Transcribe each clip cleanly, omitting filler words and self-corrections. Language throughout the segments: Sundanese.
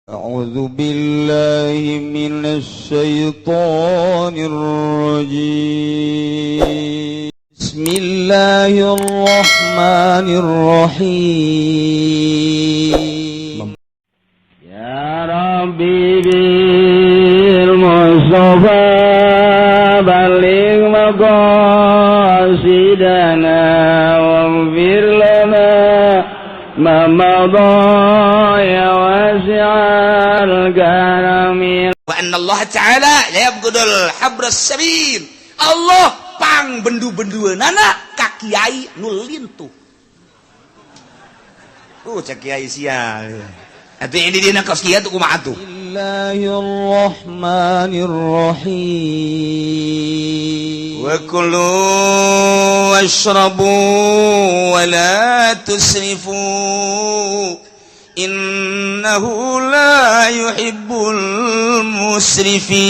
أعوذ بالله من الشيطان الرجيم. بسم الله الرحمن الرحيم. يا ربي بالمصطفى بلغ مقاصدنا واغفر لنا ما مضى يا واسع الكرم. Wa anna Allah ta'ala la yabghudul habras sabil. Allah pang bendu-bendueunana ka kiai nu lintuh. Cek kiai sia. Atuh ini dina kos kieu tuh kumaha tuh? الله الرحمن الرحيم. Wa kulu washrabu wa la tusrifu innahu la yuhibbul musrifin.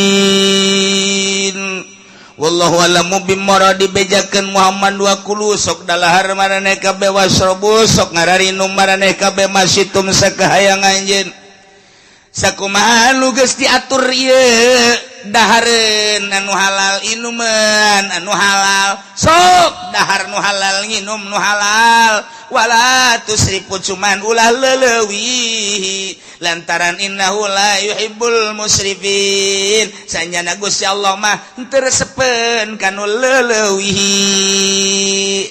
Wallahu alamu bimuradi. Bejakeun Muhammad, wa kulu, sok dalahar maraneh kabeh, washrabu, sok ngararinum maraneh kabeh, masyitum, sakahayang anjeun. Sakumaha nu geus diatur ieu, dahareun anu halal, inuman anu halal, sok dahar nu halal, nginum nu halal, wala tusrifu, cuman ulah leleuwih, lantaran innahu la yuhibbul musrifin, sanyana Gusti Allah mah henteu resepeun kanu leleuwih.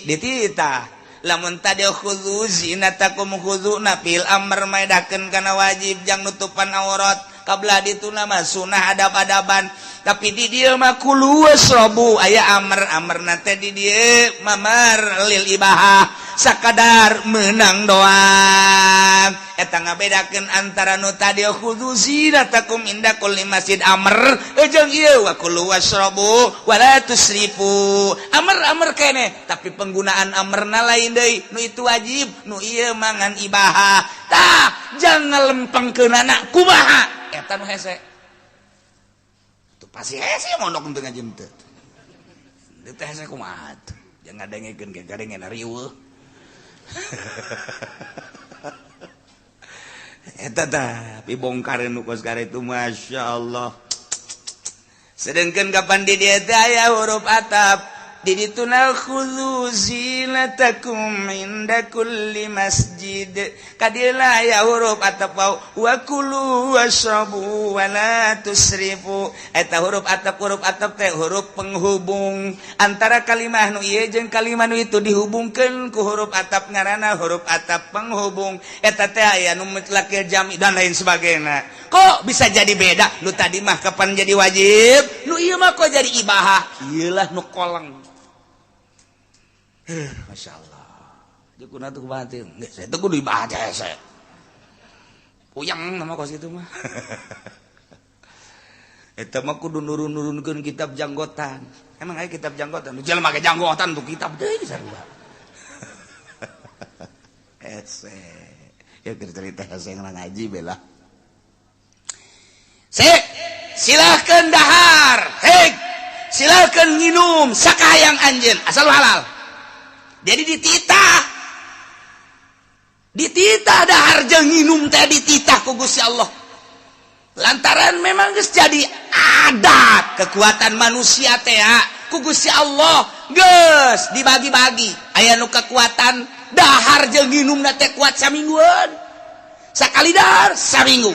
Dititah lamun tadi khudzu zinatakum, khudzu na fil amr maedakeun kana wajib jang nutupan aurat, kablah dituna mah sunah adab-adaban. Tapi di dieu mah kulu wasrabu aya amr, amrna teh di dieu mamar lil ibahah, sakadar menang doang. Eta ngabedakeun antara nu tadi khudzu zinatakum inda kulli masjid amr jeung ieu wa kulu wasrabu wala tusrifu. Amr amr kene, tapi penggunaan amrna lain deui. Nu itu wajib, nu ieu mangan ibahah. Tah, jangan lempengkeunana kumaha, eta nu hese. Tuh pasti hese mondok teu ngaji teu. Teu hese kumaha tuh? Jangan ngadengekeun ge gadengeun riweuh. Eta tah dibongkar nu kos itu, Masya Allah. Sedangkan kapan di dieu teh aya huruf ataf di dituna khudzu zinatakum inda kulli masjid, kadila aya huruf ataf wa kulu washrabu wa la tusrifu. Eta huruf ataf, huruf ataf teh huruf penghubung antara kalimah nu ieu jeung kalimah nu itu, dihubungkeun ku huruf ataf, ngaranna huruf ataf penghubung. Eta teh aya nu mutlakil jami dan lain sebagainya. Kok bisa jadi beda? Nu tadi mah kapan jadi wajib, nu ieu mah kok jadi ibahah? Ieulah nu koleng. Masya Allah. Dia kuna tuh kumaha teh? Geus saya teh kudu ibadah saya. Puyeng nama kos itu mah. Eta mah kudu nurun-nurunkeun kitab janggotan. Emang aya kitab janggotan? Nu jelema make janggotan tuh kitab deui sarua. Hese. Ya keur cerita hese ngaji bela. Sik, silahkan dahar. Hei, silahkan nginum sakahayang anjeun asal halal. Jadi dititah, dititah dahar jeung nginum teh dititah ku Gusti Allah, lantaran memang geus jadi adat kekuatan manusia teh ku Gusti Allah geus dibagi-bagi. Aya nu kekuatan dahar jeung nginum teh kuat samingguan, sakali dahar saminggu.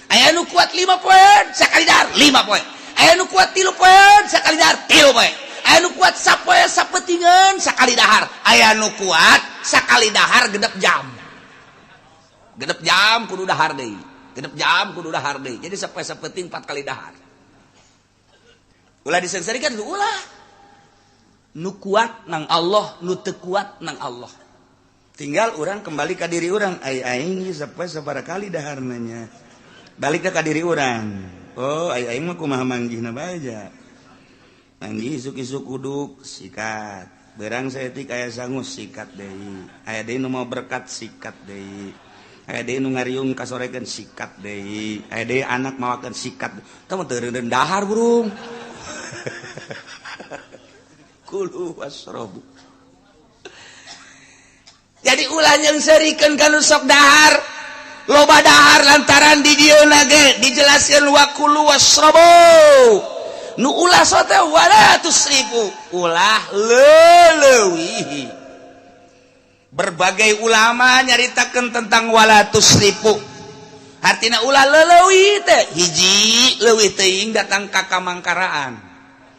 Aya nu kuat 5 poe, sakali dahar 5 poe. Aya nu kuat 3 poe, sakali dahar 3 poe. Aya nu kuat sapoe sapetingan sakali dahar. Aya nu kuat sakali dahar 6 jam, 6 jam kudu dahar deui, 6 jam kudu dahar deui. Jadi sapoe sapeting empat kali dahar. Ulah disengsarikan, ulah. Nu kuat nang Allah, nu teu kuat nang Allah. Tinggal orang kembali ke diri orang, ai aing sapoe sabaraha kali dahar nanya balik ke diri orang. Oh, ai aing mah kumaha manggihna bae. Manggih isuk-isuk uduk sikat, berang saeutik aya sangu sikat deui, aya deui nu mau berkat sikat deui, aya deui nu ngariung kasorekeun sikat deui, aya deui anak mawakeun sikat. Tah mah teu dahar burung. Kulu wasrobu. Jadi ulah yang serikeun kanu sok dahar. Loba dahar lantaran di dieu ge dijelaskeun wa kulu wasrabu. Nu ulah sote wala tusrifu, ulah leulewihi. Berbagai ulama nyaritakeun tentang wala tusrifu. Hartina ulah leulewi teh hiji leuwih teuing datang ka kamangkaraan.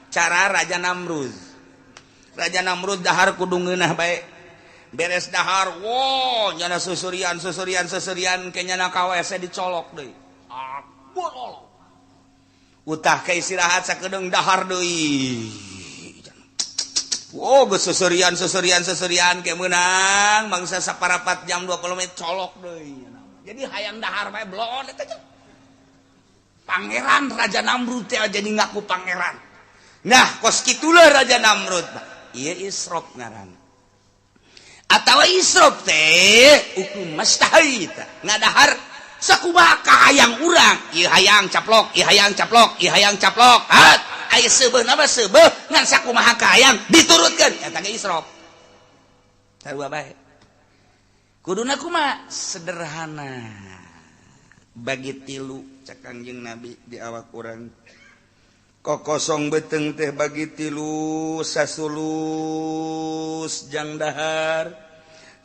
Cara Raja Namrud. Raja Namrud dahar kudu ngeunah bae. Beres dahar, wow, nyana susurian susurian susurian ke nyana ka WC dicolok deui. Ah, bolol. Utah ke istirahat sakedeung dahar deui. Wow, geus susurian susurian susurian ke meunang mangsa saparapat jam 20 menit colok deui. Jadi hayang dahar bae blon eta. Pangeran Raja Namrud teh jadi ngaku pangeran. Nah, kos kitulah Raja Namrud. Ieu israf ngaranna. Atawa israf teh hukum mastahaita ngadahar sakumaha kahayang urang, ieu hayang caplok, ieu hayang caplok, ieu hayang caplok. Hat, aya seubeuh mah seubeuh ngan sakumaha kahayang diturutkeun eta ge israf. Sarua bae. Kuduna kumaha? Sederhana. Bagi tilu cek Kangjeng Nabi di awak urang. Kokosong beteng teh bagi tilu sasulus jang dahar,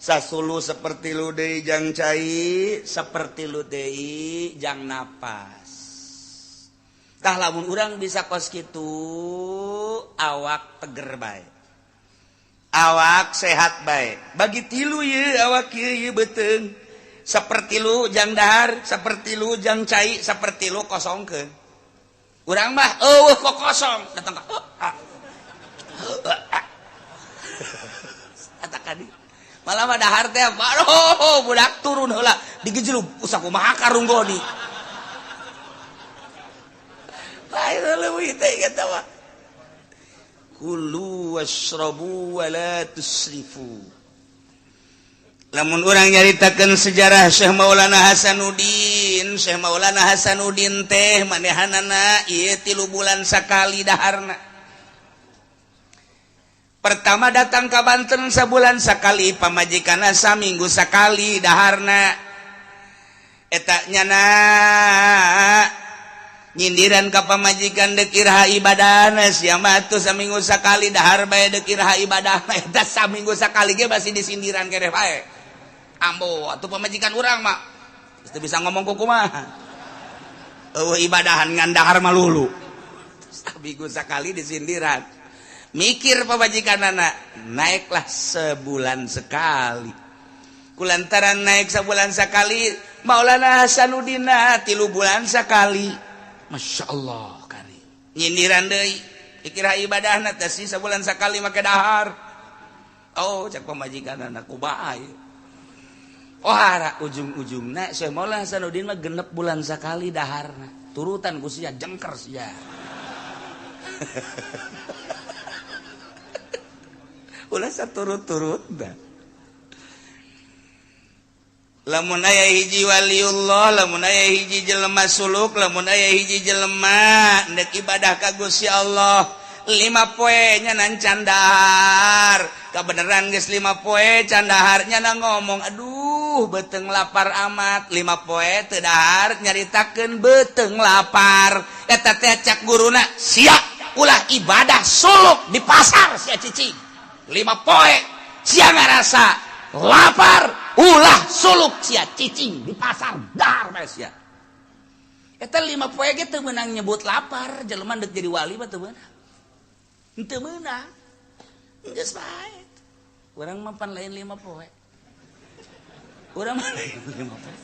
sasulu seperti lu deui jang cai, seperti lu deui jang napas. Tah lamun urang bisa kos kitu awak teger bae, awak sehat bae. Bagi tilu ye awak ye beteng, seperti lu jang dahar, seperti lu jang cai, seperti lu kosongkeun. Urang mah eueuh kok kosong datang ka eta kadi malah mah dahar teh aduh budak turun heula digejelug usah kumaha karunggoni. Lain leuwih teh eta mah. Kulu washrabu wa la tusrifu. Lamun urang nyaritakeun sejarah Syekh Maulana Hasanuddin, Syekh Maulana Hasanuddin teh manehanana ieu 3 bulan sakali daharna. Pertama datang ka Banten sabulan sakali, pamajikanna saminggu sakali daharna. Eta nyana nyindiran ka pamajikan deuk iraha ibadahna sia mah atuh saminggu sakali dahar bae deuk iraha ibadahna eta saminggu sakali ge masih disindiran keneh bae. Ambo atuh pamajikan urang mah geus teu bisa ngomong kumaha. Eueuh ibadahan ngan dahar malulu. Saminggu sakali disindiran. Mikir pamajikanana naiklah sebulan sekali. Kulantaran naik sebulan sekali Maulana Hasanuddin 3 bulan sekali. Masya Allah kari nyindiran deui dikira ibadahna teh sih sabulan sakali make dahar. Oh cek pamajikanana kumaha ieu. Oh hara ujung-ujungna Syekh Maulana Hasanuddin mah 6 bulan sakali daharna. Turutan ku sia jengker sia. Ulah saturut-turutna. Lamun aya hiji waliullah, lamun aya hiji jelema suluk, lamun aya hiji jelema ndek ibadah ka Gusti Allah 5 poe nya candahar. Kabeneran geus 5 poe candahar nya ngomong aduh beuteung lapar amat 5 poe teu dahar nyaritakeun beuteung lapar. Eta teh cak guruna sia ulah ibadah suluk di pasar sia cicing 5 poe sia ngarasa lapar ulah suluk sia cicing di pasar dahar bae sia. Eta 5 poe ge teu meunang nyebut lapar, jelema deuk jadi wali mah teu meunang. Teu meunang. Geus bae. Urang mah pan lain 5 poe. Urang mah lain 5 poe.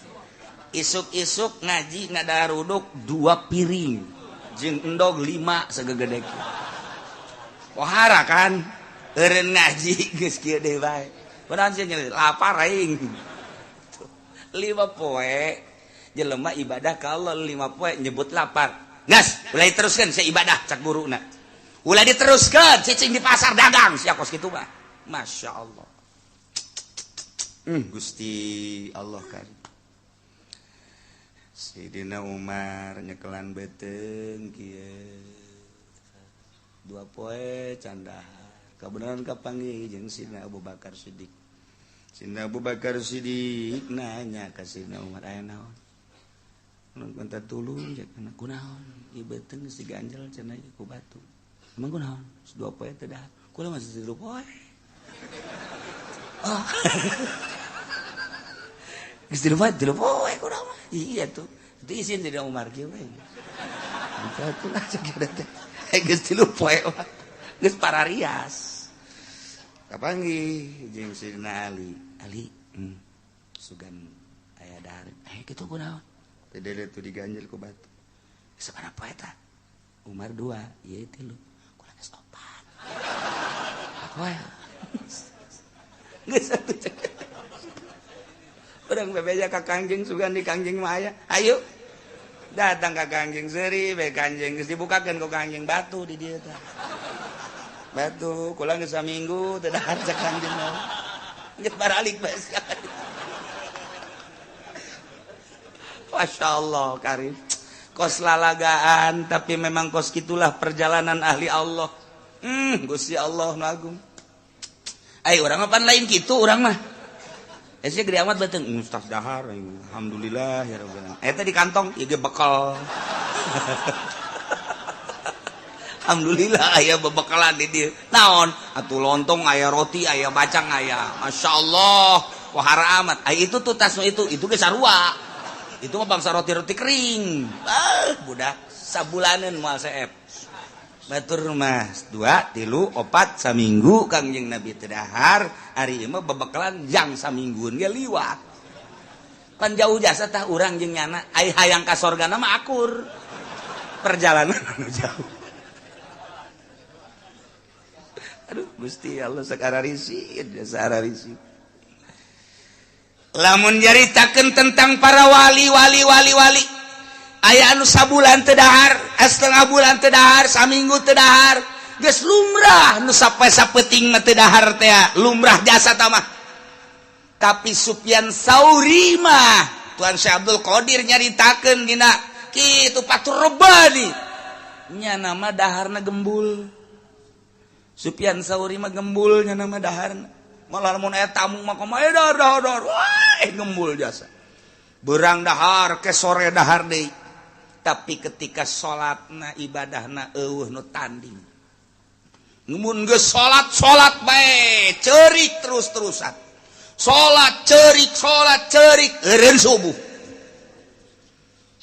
Isuk-isuk ngaji ngadaruduk 2 piring jeung endog 5 sagegede kieu. Pohara kan eureun ngaji geus kieu deui bae. Padahal sih lapar aing. 5 poe jelema ibadah ka Allah 5 poe nyebut lapar. Gas, ulah diteruskeun sia ibadah cak guruna. Ulah diteruskeun cicing di pasar dagang sia kos kitu mah. Masya Allah. Gusti Allah kan. Sayyidina Umar nyekelan beuteung kieu. 2 poe candahar. Kebenaran kapanggih jeung Sidina Abu Bakar Siddiq. Sidina Abu Bakar Siddiq nanya ka Sidina Umar, aya naon? Minta tulung cek anak kunaon? Ieu beuteung geus diganjel cenah ku batu. Emang kunaon? Dua poe teh dahar. Kula masih 3 poe. Oh. Geus 3 poe, 3 poe kunaon mah. Iya tuh. Itu isin Sidina Umar kieu we. Minta tulung cek teh. Geus 3 poe mah. Geus pararias. Kapanggih jeung Sidina Ali. Ali, sugan aya dahar. Kitu kunaon? Teu tuh diganjel ku batu. Sabaraha poe eta? Umar 2, ieu 3. Kula geus 4. Poe. Geus atuh cek. Urang bebeja ka Kangjeng sugan di Kangjeng mah aya. Ayo. Datang ka Kangjeng seuri bae Kangjeng geus dibukakeun ku Kangjeng batu di dieu tah. Batu kula geus saminggu teu dahar cek Kangjeng mah. Geus baralik bae sia. Masya Allah karim. Kos lalagaan tapi memang kos gitulah perjalanan ahli Allah. Gusti Allah nu agung. Ai urang mah pan lain kitu urang mah. Sia gede amat beuteung ustaz dahar alhamdulillah ya rabbil alamin. Eta di kantong ieu ge bekal. Alhamdulillah aya bebekalan di dieu. Naon? Atuh lontong aya roti aya bacang aya. Masyaallah wahara amat. Ai itu tuh tas itu ge sarua. Itu mah bangsa roti-roti kering. Budak sabulaneun moal seep. Batur mah 2, 3, 4 saminggu Kangjeng Nabi teu dahar, ari ieu mah bebekalan jang saminggueun ge liwat. Pan jauh jasa tah urang jeung nyana, ai hayang ka sorgana mah akur. Perjalanan anu jauh. Aduh Gusti Allah sakara risid, jasa risid. Lamun nyaritakeun tentang para wali wali wali wali aya anu sabulan teu dahar, setengah bulan teu dahar, saminggu teu dahar, geus lumrah nu sampai sapeting mah teu dahar teh, lumrah jasa tah mah. Tapi Sufyan Sauri mah Tuan Syekh Abdul Qadir nyaritakeun dina kitu Fathur Rabbani nya nama daharna gembul. Sufyan Sauri mah gembul nya nama daharna. Malah mun aya tamu mah kumaha dahar dahar dahar. Wah, gembul jasa. Berang dahar ke sore dahar deui. Tapi ketika salatna ibadahna eueuh nu tanding. Mun geus salat salat bae, ceurik terus-terusan. Salat ceurik, salat ceurik, eureun subuh.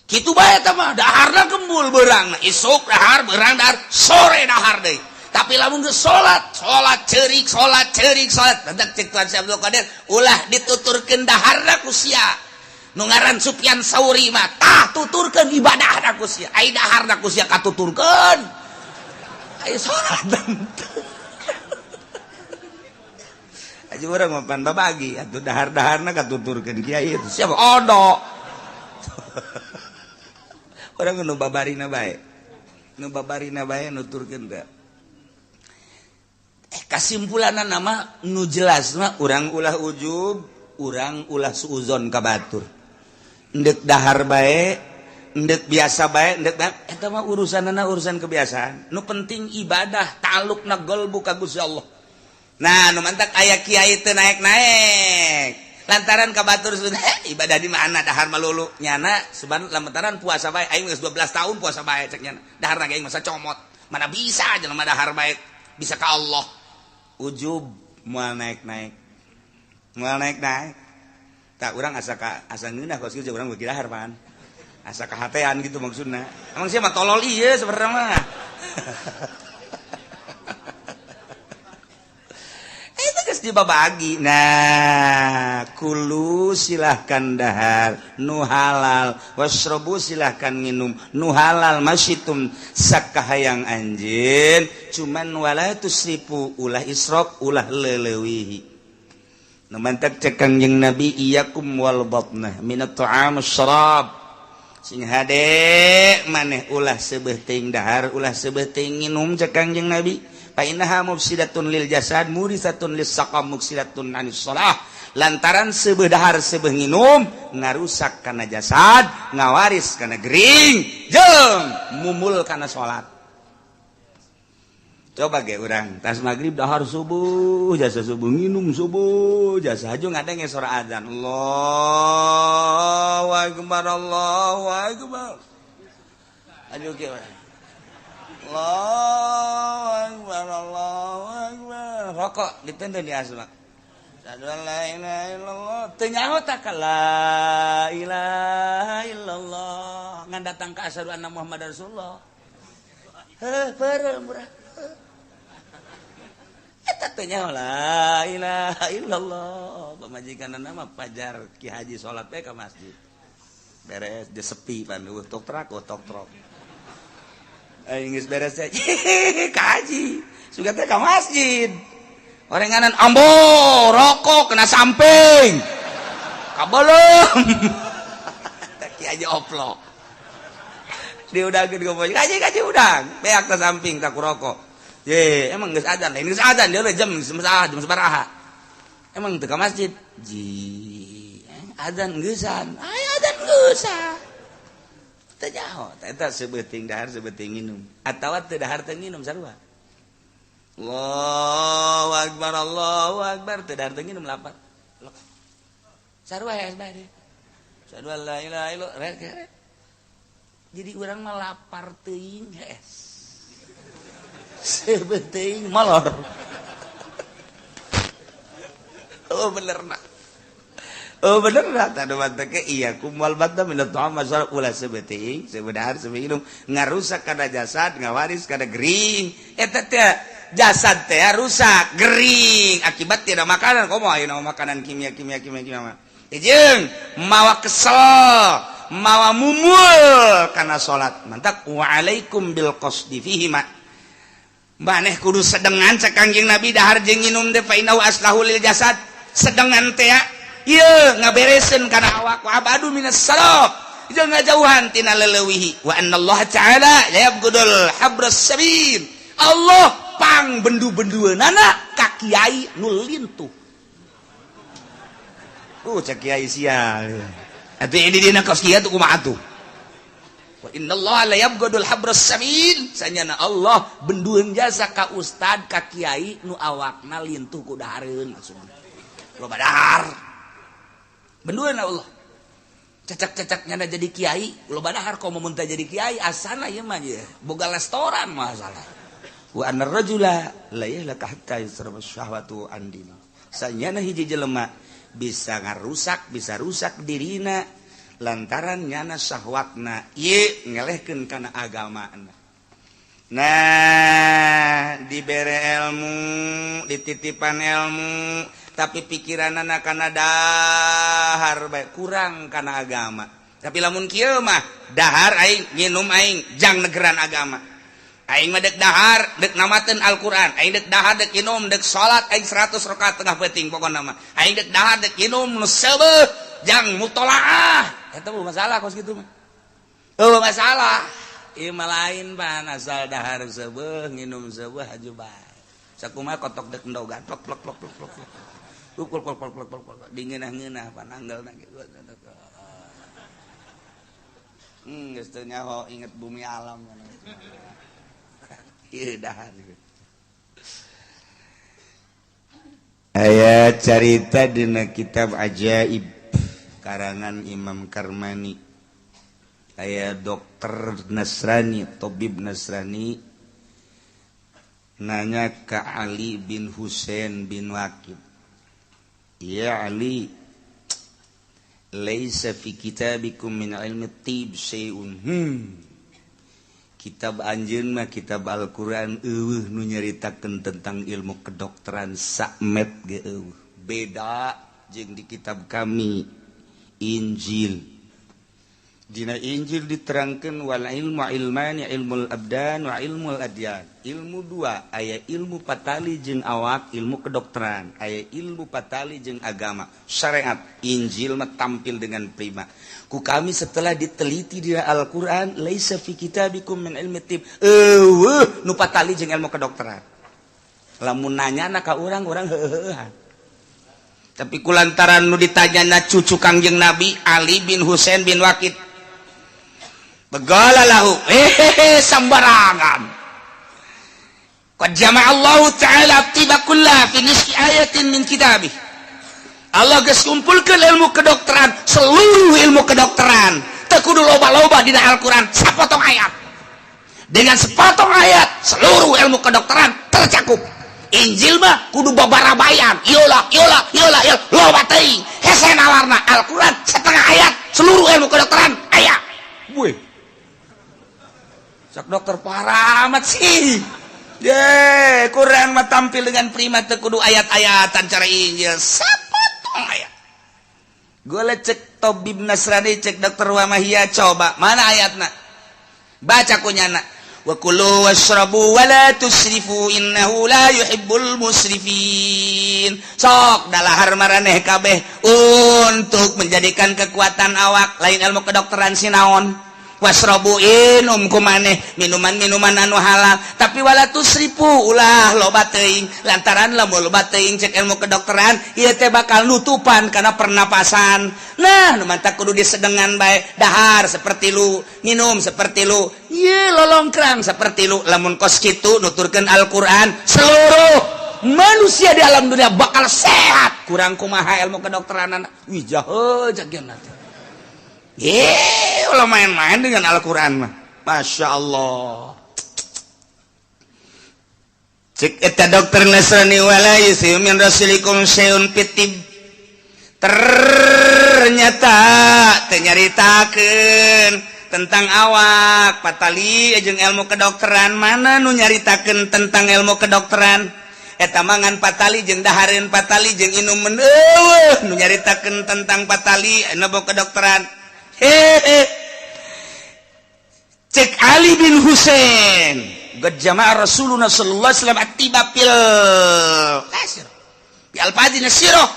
Kitu bae eta mah daharna gembul beurangna, isuk dahar, beurang dahar, sore dahar deui. Tapi lamun geus salat, salat ceurik, salat ceurik, salat. Tentang cek Tuan Syekh Abdul Qadir, ulah dituturkeun daharna ku sia. Nu ngaran Sufyan Sauri mah tah tuturkeun ibadahna ku sia. Ai daharna ku sia katuturkeun. Ai salat teu. Aja urang mah pan babagi atuh dahar-daharna katuturkeun kiai itu. Siapa odo. Urang nu babarina bae. Nu babarina bae nuturkeun teh. Kasimpulan nama nu jelas mah urang ulah ujub, urang ulah suuzon ka batur. Endek dahar bae, endek biasa bae, endek eta mah urusanana urusan kebiasaan. Nu penting ibadah ta'alluqna qalbu ka Gusti Allah. Nah, nu mantak aya kiai teu naek-naek. Lantaran ka batur ibadah di mana dahar malulu nyana seban lantaran puasa bae aing geus 12 tahun puasa bae cek nyana. Daharna ge aing masa comot. Mana bisa jelema dahar bae bisa ka Allah. Ujub moal naek-naek. Moal naek-naek. Tak urang asa ka asa ngeunah kos kieu urang beuki dahar pan. Asa kahatean gitu maksudna. Emang sia mah tolol ieu sebenarnya mah. Itu geus dibabagi. Nah, kulu silahkan dahar nu halal, wasrobu silahkan nginum nu halal masyitum sakahayang anjeun, cuman wala tusrifu ulah israf ulah leulewihi. Nu mantak cek Kangjeng Nabi iyyakum wal batnah minat ta'am syarab. Sing hade maneh ulah seubeuh teuing dahar, ulah seubeuh teuing nginum cek Kangjeng Nabi. Fa innaha mufsidatun lil jasad murisatun lis saqam muksidatun anis shalah. Lantaran seubeuh dahar seubeuh nginum ngarusak kana jasad, ngawaris kana gering, jeung mumul kana salat. Coba ge urang tas maghrib dahar subuh, jasa subuh nginum subuh, jasa haju ngadenge suara azan. Allahu akbar, Allahu akbar. Aduh kieu. Allahu akbar, Allahu akbar. Rokok ditenden di asma. Asyhadu an la ilaha illallah. Teu nyaho tak la ilaha illallah. Ngan datang ka asyhadu anna Muhammadar Rasulullah. Heuh, peureum murah. Eta teh nyaho la ilaha illallah. Pamajikanna mah pajar Ki Haji salat teh ka masjid. Beres dia sepi pan eueuh tok trak tok trok. Aing geus beres teh ka haji. Sugan teh ka masjid. Orenganan ambo rokok kena samping. Kabelum. Ki Haji oplok. Diudangkeun ka kaji kaji udang. Beak ka samping tak rokok. Ye, emang geus adzan, lain geus adzan dia jam jam sabaraha. Emang teu ka masjid? Ji, adzan geusan. Aya adzan geusan. Teu nyaho, eta sebeuting dahar sebeuting nginum. Atawa teu dahar teu nginum sarua. Allahu akbar, Allahu akbar, teu dahar teu nginum lapar. Sarua ya bae. Asyhadu an la ilaha illallah. Jadi urang mah lapar teuing hees. Sebeuting molor. Oh bener nak. Oh bener nak. Tadu manteke iya kumal badda min ta'am masal ulah sebeuting, sebedahar sebeuting ngarusak kana jasad, ngawaris kana gering. Eta teh jasad teh rusak, gering akibat tidak makanan. Komo ayeuna makanan kimia kimia kimia kimia mah. Jeung mawa kesel, mawa mumul kana salat. Mantak wa alaikum bil qasdi fihi ma. Maneh kudu sedengan cek Kangjeng Nabi dahar jeung nginum teh fa innahu aslahu lil jasad. Sedengan teh ieu ngabereseun kana awak wa abadu minas sarab. Jeung ngajauhan tina leleuwihi wa annallaha ta'ala la yabghudul habras sabil. Allah pang bendu-bendueunana ka kiai nu lintuh. Cek kiai sial. Atuh ini dina kos kieu tuh kumaha atuh? Wa innallaha la yabghadul habras sabil. Sanyana Allah bendueun jasa ka ustad ka kiai nu awakna lintuh ku dahareun maksudna. Loba dahar. Bendueun Allah. Cecak-cecak nyana jadi kiai, loba dahar komo mun jadi kiai asana ieu mah ye. Boga restoran masalah. Wa anna rajula la yahlaka hatta yusraba syahwatu an dini. Sanyana hiji jelema bisa ngarusak, bisa rusak dirina lantaran nyana syahwatna ieu ngelehkeun kana agamana. Nah, dibere ilmu, dititipan ilmu, tapi pikiranana kana dahar bae kurang kana agama. Tapi lamun kieu mah dahar aing, nginum aing, jang negeran agama. Aing mah dek dahar, dek namateun Al-Qur'an. Aing dek dahar, dek inum, dek salat aing 100 rakaat tengah peuting pokona mah. Aing dek dahar, dek inum nu seubeuh jang mutolaah. Eta mah masalah kos kitu mah. Eueuh masalah. Ieu mah lain pan asal dahar seubeuh, nginum seubeuh haju bae. Sakumaha kotok dek endogan plok plok plok plok plok. Plok plok plok plok plok plok. Dingeunah-ngeunah pan anggelna kitu. Geus teu nyaho inget bumi alam. Ieu dahar. Aya carita dina kitab Ajaib karangan Imam Karmani. Aya dokter Nasrani, tabib Nasrani nanya ke Ali bin Husain bin Waqid. Ya Ali, laisa fi kitabikum min ilmi tib syai'un. Kitab anjeun mah kitab Al-Qur'an eueuh nu nyaritakeun tentang ilmu kedokteran sakmet ge eueuh. Beda jeung di kitab kami Injil. Dina Injil diterangkan wal ilmu ilmani ilmul abdan wa ilmul adyan. Ilmu dua, aya ilmu patali jeung awak, ilmu kedokteran, aya ilmu patali jeung agama, syariat. Injil mah tampil dengan prima. Ku kami setelah diteliti di Al-Qur'an, laisa fi kitabikum min ilmi tib. Eueuh nu patali jeung ilmu kedokteran. Lamun nanya ka urang, urang heuheuhan. Tapi kulantaran nu ditanyana cucu Kangjeng Nabi Ali bin Husain bin Waqid. Begala lahu, sambarangan. Qad jama'a Allah ta'ala tiba kulla fi nisfi ayatin min kitabih. Allah geus kumpulkeun ilmu kedokteran, seluruh ilmu kedokteran. Teu kudu loba-loba dina Al-Qur'an, sapotong ayat. Dengan sepotong ayat seluruh ilmu kedokteran tercakup. Injil mah kudu babarabayan, yola yola yola yola, loba teuing, hese nalarna. Al-Qur'an setengah ayat seluruh ilmu kedokteran aya. Wih. Sok dokter parah amat sih. Ye, Quran mah tampil dengan prima, teu kudu ayat-ayatan cara Injil, sapotong ayat. Gue cek tobib Nasrani, cek dokter Wamahia, coba mana ayatna? Baca kunyana. Wa kulu washrabu wa la tusrifu innahu la yuhibbul musrifin. Sok dalahar maraneh kabeh untuk menjadikan kekuatan awak, lain ilmu kedokteran sinaon. Wasrobu, inum kumaneh minuman-minuman anu halal, tapi wala tusrifu, ulah loba teuing, lantaran lamun loba teuing, cek ilmu kedokteran ieu teh bakal nutupan karena pernapasan. Nah, nu mantak kudu disedengan bae, dahar seperti lu, minum seperti lu, ieu lolongkrang seperti lu. Lamun kos kitu nuturkeun Al-Qur'an, seluruh manusia di alam dunia bakal sehat. Kurang kumaha ilmu kedokteran? Wih, jahe jagian teh. Ulah main-main dengan Al-Quran mah. Masya Allah. Cek eta dokter Nasrani, wala yusiu min rasulikum syai'un fitib. Ternyata teu nyaritakeun tentang awak patali jeung ilmu kedokteran. Mana nu nyaritakeun tentang ilmu kedokteran? Eta mangan patali jeung dahareun patali jeung inuman, eueuh nu nyaritakeun tentang patali ilmu kedokteran. Hehe. Cek Ali bin Husain, qad jama'a Rasulullah sallallahu alaihi wasallam attiba fil nasir bi alfadin sirah,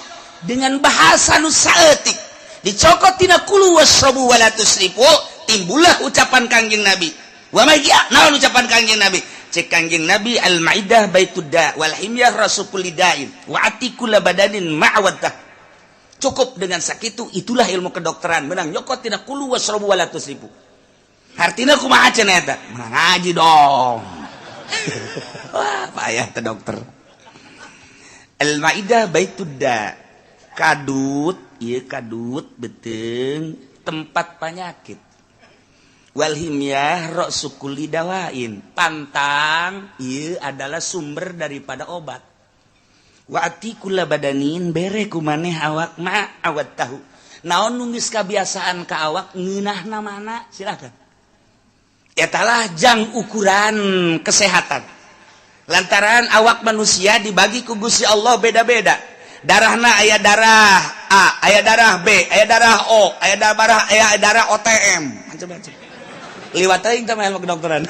dengan bahasa nu saeutik dicokot tina kulu wasrabu wala tusrifu, timbullah ucapan Kangjeng Nabi. Wa ma naon ucapan Kangjeng Nabi? Cek Kangjeng Nabi, al maidah baitud da wal himyah rasul kulli da'in wa atikula badanin ma'waddah. Cukup dengan sakitu, itulah ilmu kedokteran, menang nyokot tina kulu wasrabu wala tusrifu. Artinya kumaha cenah eta? Menang ngaji dong. Wah, payah teh dokter. Al maidah baitud da, kadut ieu, kadut beuteung tempat penyakit. Wal himyah ra'su kulli dawain, pantang ieu adalah sumber daripada obat. Wa atikula badanin, bere ku maneh awak ma awat tahu, naon nu geus kabiasaan ka awak ngeunahna mana, silakan. Etalah jang ukuran kesehatan, lantaran awak manusia dibagi ku Gusti Allah beda-beda darahna. Aya darah A, aya darah B, aya darah O, aya darah, aya darah OTM, macam-macam. Liwat teuing teh ilmu kedokteran.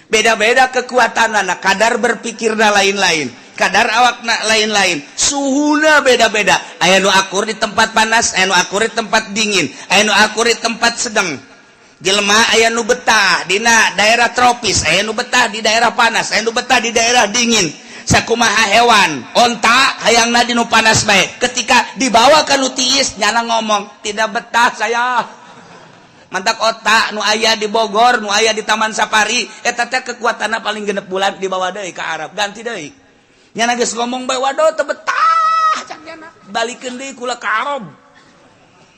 Beda-beda kekuatan anak, kadar berpikirna lain-lain, kadar awakna lain-lain, suhuna beda-beda. Aya nu akur di tempat panas, aya nu akur di tempat dingin, aya nu akur di tempat sedang. Jelema aya nu betah dina daerah tropis, aya nu betah di daerah panas, aya nu betah di daerah dingin. Sakumaha hewan, onta hayangna di nu panas bae, ketika dibawa ke nu tiis nyana ngomong, "Tidak betah saya." Mantak onta nu aya di Bogor, nu aya di Taman Safari eta teh kekuatanna paling 6 bulan, dibawa deui ka Arab, ganti deui. Nyana geus ngomong bae, "Waduh, teu betah," cak nyana, "balikeun deui kula ka Arab."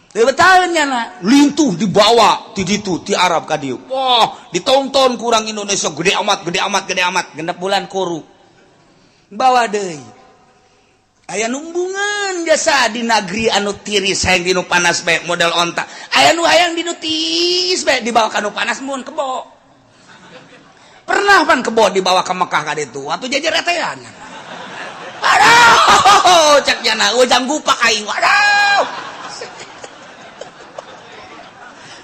Teu betah nyana, lintuh dibawa ti ditu ti Arab ka dieu. Wah, ditonton kurang Indonesia gede amat, gede amat, gede amat. 6 bulan kuru, bawa deui. Aya numbungan jasa di negeri anu tiris, hayang di nu panas bae model onta. Aya nu hayang di nu tiis bae, dibawa ka nu panas mun kebo. Pernah pan kebo dibawa ke Mekah ka ditu, atuh jajaretean. Aduh, cek nyana, ujang gupak aing. Aduh.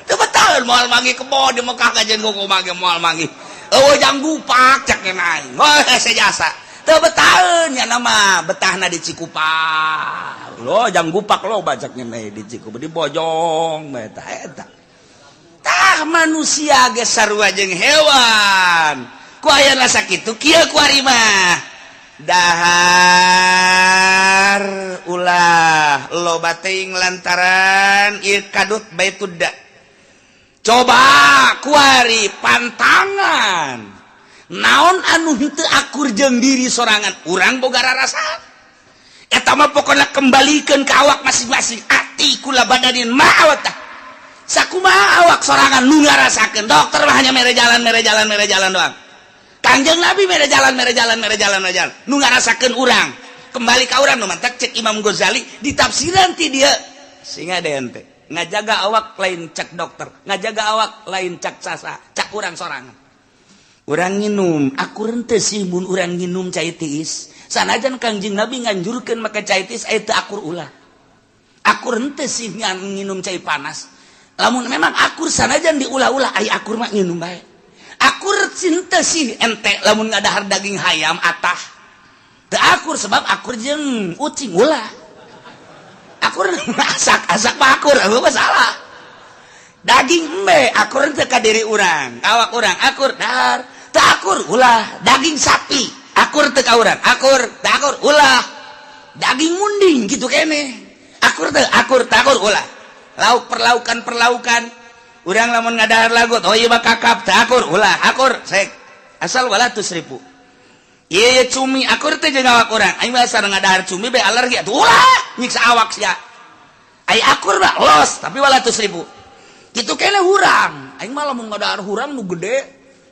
Teu betah moal manggih kebo di Mekah, kajen kumaha ge moal manggih. Eueuh jang gupak cek nyana aing. Oh, sejasa. Teu betaheun nya nama, betahna di Cikupa. Lo jang gupak lo bacaknya di Cikupa di Bojong eta eta. Tah, manusia ge sarua jeung hewan. Ku aya sakitu kieu kuari mah. Dahar ulah loba teuing lantaran ieu kadut baitud da. Coba kuari pantangan. Naon anu henteu akur jeung diri sorangan, urang boga rarasa. Eta mah pokokna kembalikan ke awak masing-masing. Ati kulla badanin ma awat. Sakumaha awak sorangan nu ngarasakeun. Dokter mah hanya mere jalan, mere jalan, mere jalan doang. Kangjeng Nabi mere jalan, mere jalan, mere jalan, mere jalan. Nu ngarasakeun urang, kembali ka urang. Nu mantak cek Imam Ghazali ditafsiran ti dia sehingga ada ente ngajaga awak lain cek dokter, ngajaga awak lain cek sasa, cek urang sorangan. Urang nginum akur henteu sih mun urang nginum cai tiis? Sanajan Kangjeng Nabi nganjurkeun make cai tiis, aya teu akur, ulah. Akur henteu sih nginum cai panas? Lamun memang akur, sanajan diulah-ulah, aya akur mah nginum bae. Akur henteu sih ente lamun ngadahar daging hayam atah? Teu akur, sebab akur jeung ucing, ulah. Akur asak asak mah akur, eueuh masalah. Daging embe akur teu ka diri urang, awak urang? Akur, dahar. Teu akur, ulah. Daging sapi akur teu ka urang? Akur. Teu akur, ulah. Daging munding gitu kene akur teu? Akur. Teu akur, ulah. Lauk, perlaukan, perlaukan urang lamun ngadahar lagut, oh iya mah kakap, teu akur, ulah. Akur sek, asal wala tusrifu. Iya, iya, cumi akur teh jeung awak urang? Aing mah asal ngadahar cumi be alergi atuh, ulah, nyiksa awak sia. Ai akur mah los, tapi wala tusrifu. Kitu kene hurang. Aing mah lamun ngadahar hurang nu gede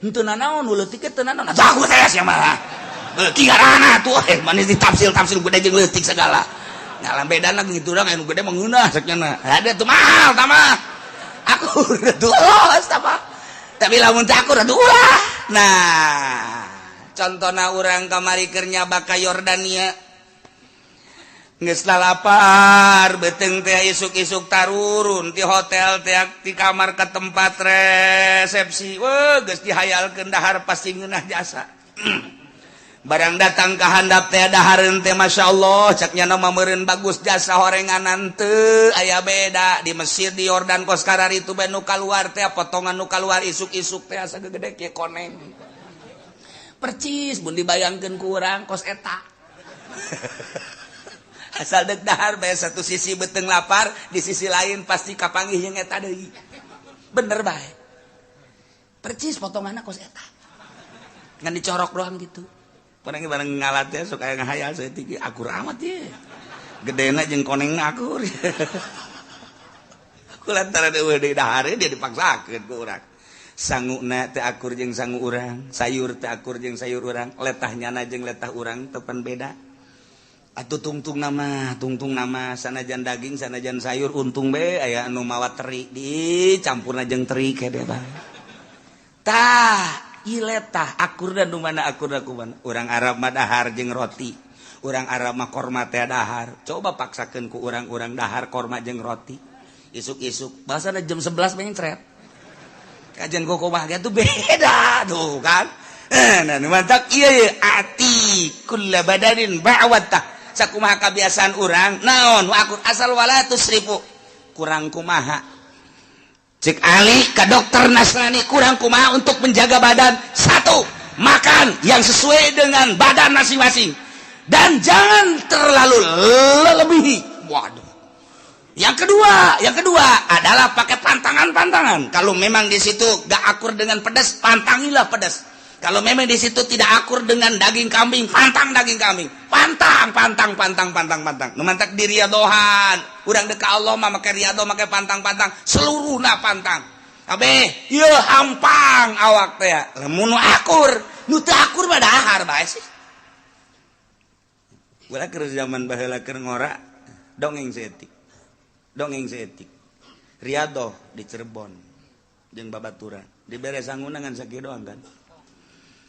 henteu nanaon, nu leutik teu nanaon. Atuh aku teh sia mah. Beuki ngarana tuh eh manis ditafsil-tafsil gede jeung leutik segala. Ngalam bedana gitu urang, anu gede mah ngeunah saknya. Ada tuh mahal tah mah. Akur tuh los tah mah. Tapi lamun teu akur atuh ulah. Nah, contohna urang kamari keur nyaba ka Yordania. Geus lapar beuteung teh, isuk-isuk tarurun ti hotel teh, ti kamar ke tempat resepsi. Weh, geus dihayalkeun dahar pasti ngeunah jasa. Barang datang ke handap teh, dahareun teh, Masya Allah, caknya nama meureun bagus jasa horenganan teu aya beda di Mesir, di Yordan. Kos kararitu bae nu kaluar teh, potongan nu kaluar isuk-isuk teh asa gede kieu koneng percis. Mun dibayangkeun ku urang kos eta, asal dek dahar bae, satu sisi beuteung lapar, di sisi lain pasti kapanggih jeung eta deui. Bener bae, percis potonganna kos eta, ngan dicorok doang gitu. Barang barang ngalat ya sok aya ngahayal saeutik, akur amat ye gedena jeung konengna akur. Ku lantaran eueuh deui dahar, dia dipaksakeun ku urang. Sanguna teu akur jeung sangu urang, sayur teu akur jeung sayur urang, letah nyana jeung letah urang tepan beda. Atuh tungtung nama, tungtung nama, sanajan daging, sanajan sayur, untung be aya anu mawa teri, dicampurna jeung teri kede bae. Tah, ieu letah akur dan nu mana, akur ku mana? Urang Arab mah dahar jeung roti. Urang Arab mah korma teh dahar. Coba paksakeun ku urang-urang dahar korma jeung roti. Isuk-isuk, bahasana jam 11 mencret. Kajian koko mah tuh beda tuh kan. Nah, mantap iya ya, ati kulla badanin ba'wat tah. Sakumaha kebiasaan urang naon akur, asal wala tusrifu. Kurang kumaha cek Ali ke dokter Nasrani, kurang kumaha untuk menjaga badan? Satu, makan yang sesuai dengan badan masing-masing dan jangan terlalu lebihi. Waduh, yang kedua adalah pakai pantangan-pantangan. Kalau memang di situ gak akur dengan pedas, pantangilah pedas. Kalau memang di situ tidak akur dengan daging kambing, pantang daging kambing. Pantang, pantang, pantang, pantang, pantang. Nu mantak di riadohan. Urang deka Allah mah make riado, make pantang-pantang, seluruhna pantang. Kabeh, ieu hampang awak teh. Lamun nu akur, nu teu akur mah dahar bae sih. Ulah keur zaman baheula keur ngora, dongeng saeutik. Dongeng saeutik. Riadoh di Cirebon jeung babaturan. Dibere sanguna ngan sakieu doang kan.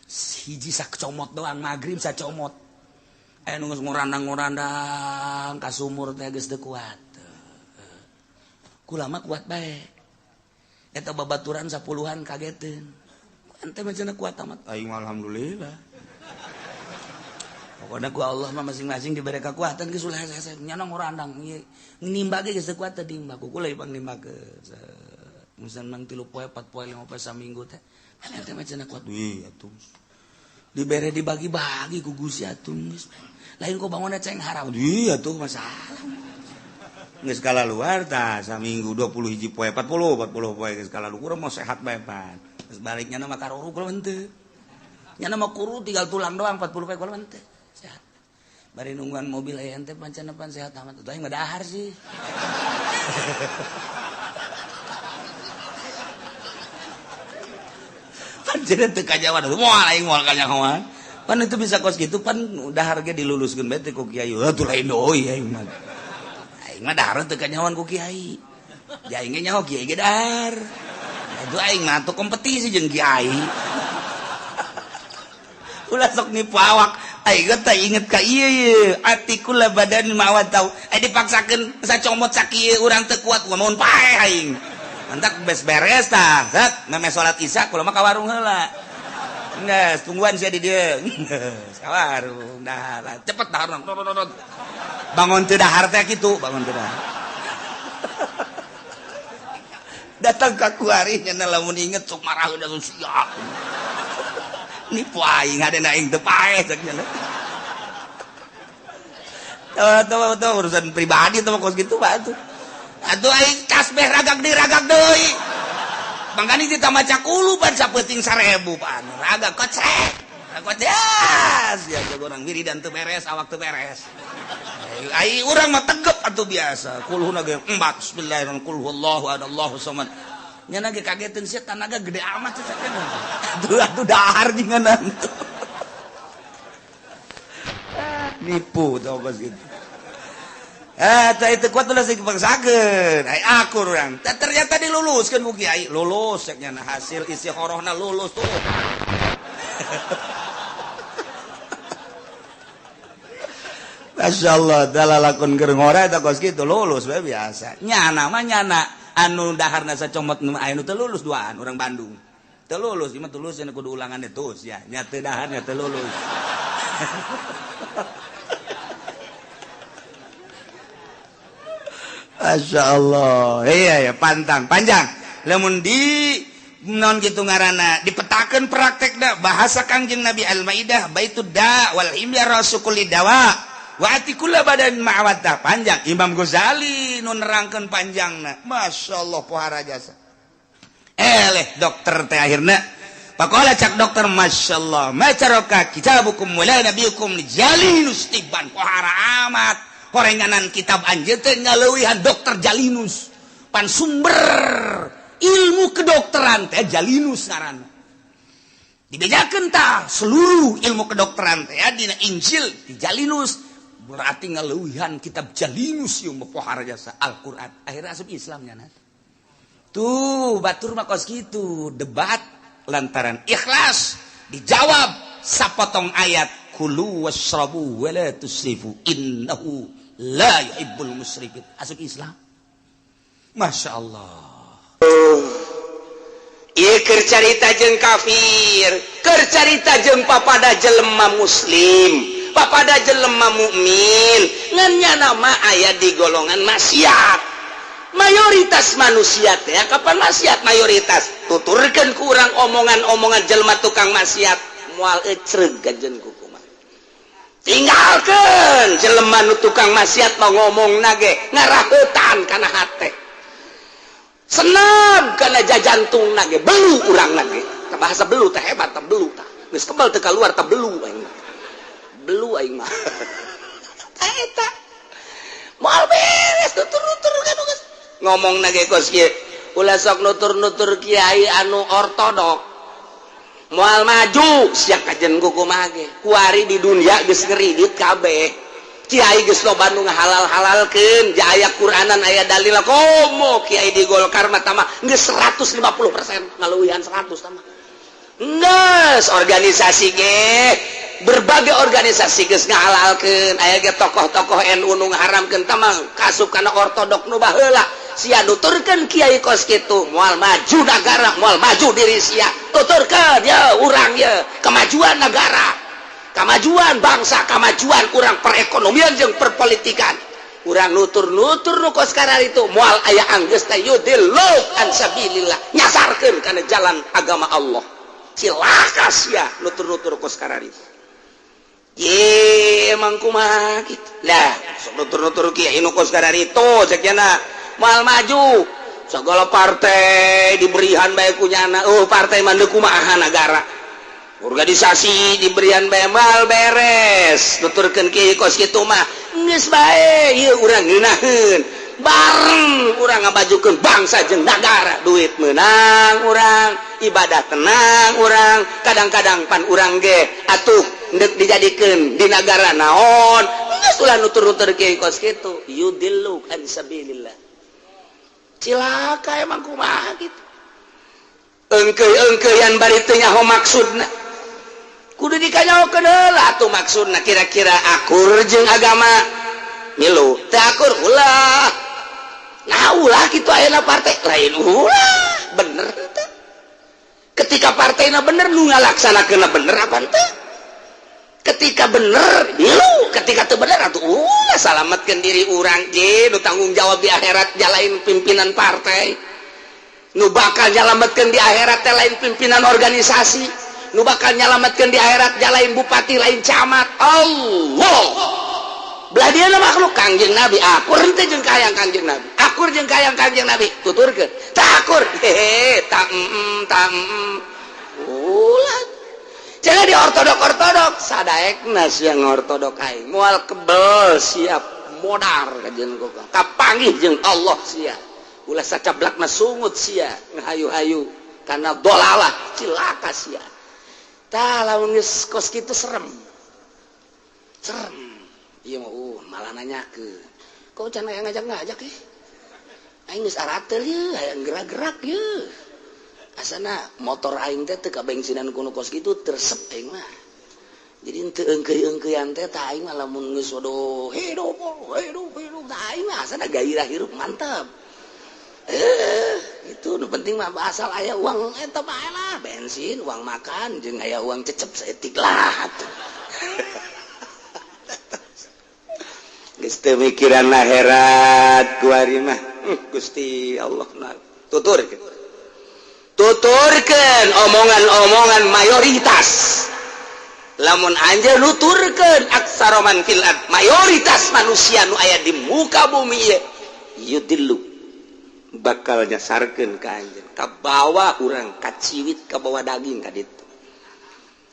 Hiji sak comot doang, maghrib sacomot. Aya nu geus ngurandang-ngurandang ka sumur teh geus teu kuat. Kula mah kuat bae. Eta babaturan sapuluhan kageteun. Ente mah cenah kuat amat. Aing mah alhamdulillah. Pokoknya ku Allah mah masing-masing diberi kekuatan, geus ulah hese nyana ngurandang. Nimba ge geus teu kuat teh nimba. Ku kula ipang nimba ke. Musan mang 3 poe, 4 poe, 5 poe, saminggu teh. Ente mah cenah kuat. Wih atuh. Dibere dibagi-bagi ku Gusti atuh geus. Lain kok bangunna ceng haram. Iya tuh masalah. Geus luar tah saminggu 20 hiji poe, 40 40 poe geus kalaluar, mau sehat bae pan. Geus baliknya mah karuru kula henteu. Nya mah kuru tinggal tulang doang 40 poe kula mah teh sehat. Bari nungguan mobil aya ente pancen pan sehat amat. Atuh aing mah dahar sih. Pancen teu kajawan moal aing moal kanyahoan. Pan itu bisa kos gitu pan dahar ge diluluskeun bae teh ku kiai. Atuh lain deui aing mah. Aing mah dahar teu kanyahoan ku kiai. Ja aing ge nyaho kiai ge dahar. Atuh aing mah atuh kompetisi jeung kiai. Ulah sok nipu awak. Aing teh inget ka ieu ye, atikul badan mawat tau. Dipaksakeun sacomot sakieu urang teu kuat mun paeh aing. Mantak bes beres tah, zat meme salat isya kula mah ka warung heula. Geus tungguan sia di dieu. Geus ka warung dahar. Cepet dahar. Bangun teu dahar teh kitu, bangun teu dahar. Datang ka kuari nya lamun inget sok marah udah siap. Nipu aing hadena aing teu paeh cek nya. Tuh urusan pribadi tuh kos gitu Pak tuh. Atuh aing tasbih ragak deui ragak deui. Mangkani ditambah cakulu pan sapeuting 1000 pan. Ragak kocek. Kocek. Ya jago urang wiridan teu beres, awak teu beres. Ai urang mah tegep atuh biasa. Kulhuna ge 4 bismillahirrahmanirrahim. Qul huwallahu ahad, Allahu samad. Nya ge kageteun sia tanaga gede amat sia teh. Atuh atuh dahar jinganan. Nipu tau kos gitu. Tah itu kuat ulah sing dipaksakeun. Ai akur urang. Ternyata diluluskeun ku kiai. Lulus cek nya hasil isi horohna lulus tuh. Masya Allah, dalalakon keur ngora eta kos kitu lulus we biasa. Nyana mah nyana anu daharna sacomot nu aya nu teu lulus duaan urang Bandung. Teu lulus, ieu mah tulus cenah kudu ulangan terus ya. Nya teu daharna teu lulus. Masya Allah, iya ya pantang panjang. Lamun di non gitu ngaranna dipetakeun praktekna bahasa Kangjeng Nabi Al-Maidah baitud da wal imya rasukuli dawa wa atikula badan ma'awata panjang. Imam Ghazali nu nerangkeun panjangna. Masya Allah pohara jasa. Eleh dokter teh akhirna pakola cak dokter Masya Allah macaroka kitabukum wala nabiyukum jalinus tiban pohara amat. Horenganan kitab anjeun teh ngaleuwihan dokter Jalinus. Pan sumber ilmu kedokteran teh Jalinus ngaranna. Dibejakeun tah seluruh ilmu kedokteran teh dina Injil di Jalinus. Berarti ngaleuwihan kitab Jalinus ieu mah pohara jasa Al-Qur'an. Akhirna asup Islam nya. Tuh batur mah kos kitu debat lantaran ikhlas dijawab sapotong ayat kulu wasrabu wala tusrifu innahu la yuhibbul musrifin. Asup Islam. Masya Allah. Ieu keur carita jeung kafir, keur carita jeung papada jelema muslim, papada jelema mukmin, ngan nyana mah aya di golongan maksiat. Mayoritas manusia teh kapan maksiat mayoritas. Tuturkeun ku urang omongan-omongan jelema tukang maksiat moal ecreug ganjeun ku. Tinggalkan jelema nu tukang maksiat mau ngomong nage ngaraheutan kana hate senam kana jajantung nage belu urang nage bahasa belu teh hebat teh belu tah geus kebal teu kaluar teh belu aing mah belu aing mah eta moal beres nutur-nutur kan geus ngomong nage kos kieu ulah sok nutur-nutur kiai anu ortodok moal maju sia kajen kumaha ge kuari di dunia geus ngeridit kabeh kiai geus loba nu ngahalal-halalkeun ja aya Qur'anan aya dalil komo kiai di Golkar mah tama geus 150% ngaleuwihan 100 tama geus organisasi ge berbagai organisasi geus ngahalalkeun aya ge tokoh-tokoh NU nu ngaharamkeun tama kasup kana ortodok nu baheula sia nuturkeun kiai kos kitu moal maju nagara moal maju diri sia tuturkeun ya urang ya kemajuan negara kemajuan bangsa kemajuan urang perekonomian jeung perpolitikan urang nutur-nutur nu kos kararitu moal aya anggeus teh yudillu an sabilillah nyasarkeun kana jalan agama Allah cilaka sia nutur-nutur kos kararitu ye emang kumaha kitu lah sok nutur-nutur kiai nu kos kararitu cek nya moal maju segala partai diberihan bae ku nyana partai mah deuk kumaha nagara Organisasi diberian bemal beres nuturkeun kieu kos kitu mah geus bae ieu urang ngeunaheun bareng urang ngabajukeun bangsa jeung nagara duit meunang urang ibadah tenang urang kadang-kadang pan urang ge atuh ndek dijadikeun di nagara naon geus ulah nutur-nutur kieu kos kitu yudillu an sabilillah cilaka emang kumaha kitu engkeuy-engkeuyan bari teu nyaho maksudna kudu dikanyahokeun heula atuh maksudna kira-kira akur jeung agama milu teu akur ulah nah ulah kitu ayeuna partai lain ulah bener teu ketika partainya bener nu ngalaksanakeunna bener apa teu ketika bener milu ketika teu bener atuh ulah salametkeun diri urang je nu tanggung jawab di akhirat jalain pimpinan partai nu bakal nyalametkeun di akhirat teh lain pimpinan organisasi nu bakal nyalametkeun di akhirat jalain bupati lain camat Allah belah dia makhluk Kangjeng Nabi akur henteu jeung kahayang Kangjeng Nabi akur jeung kahayang Kangjeng Nabi tuturkeun teu akur hehe ta ta ulah jangan di ortodok-ortodok sadaekna sia ngortodok aing moal kebel siap modar kajeun kapanggih jeung Allah sia ulah sacablakna sungut sia ngahayu-hayu karena dolalah cilaka sia tah lamun geus kos kitu serem serem ieu mah malah nanyakeun kok can aya ngajak-ngajak ih aing geus arateul ieu hayang gerak-gerak ieu asana motor aing teh teu kabensinan ku nu kos kitu tersep aing mah jadi teu eungkeuy-eungkeuyan teh tah aing mah lamun geus waduh hidup hidup hidup tah aing mah asana gairah hirup mantap itu nu penting mah asal aya uang eta bae lah bensin uang makan jeung aya uang cecep saeutik lah atuh geus teu mikiran akhirat kuari mah Gusti Allah tuturkeun tuturkeun omongan-omongan mayoritas lamun anjeun nuturkeun aksaroman fil ard mayoritas manusia nu aya di muka bumi ieu yudillu bakal nyasarkeun ka anjeun ka bawah urang kaciwit ka bawah daging ka ditu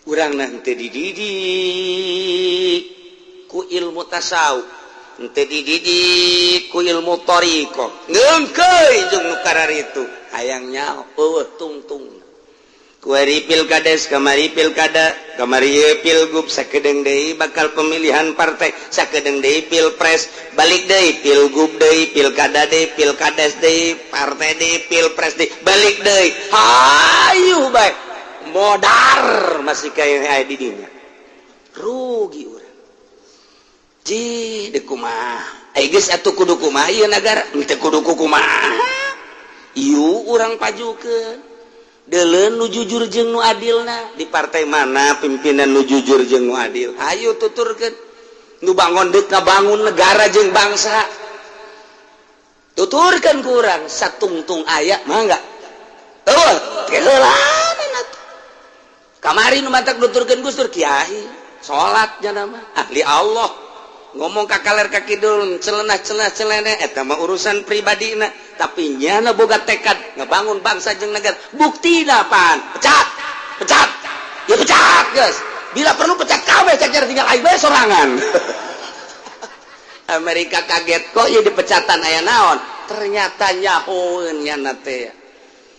urang nanti dididik ku ilmu tasawuf henteu dididik ku ilmu thariqah ngeungkeuy jeung nu kararitu hayang nyaho eueuh tungtung kuari pilkades kamari pilkada kamari ieu pilgub sakedeung deui bakal pemilihan partai sakedeung deui pilpres balik deui pilgub deui pilkada deui pilkades deui partai deui pilpres deui balik deui hayu bae modar masih kaya aya di dinya rugi urang ji deuk kumaha ai geus atuh kudu kumaha ieu nagara teu kudu kumaha ieu urang pajukeun deuleun nu jujur jeung nu adilna di partai mana pimpinan nu jujur jeung nu adil hayu tuturkeun nu bangun deuk ngabangun negara jeung bangsa tuturkeun ku urang satungtung aya mangga eueuh keheulaanan atuh kamari nu mantak nuturkeun Gus Dur kiai salat nya mah ahli Allah ngomong ka kaler ka kidul celenah-celenah celene eta mah urusan pribadina tapi nyana boga tekad ngebangun bangsa jeung negara buktina apaan pecat pecat ya pecat guys bila perlu pecat kabeh cek tinggal aing bae sorangan Amerika kaget kok ya dipecatan aya naon ternyata nyahoeun nyana teh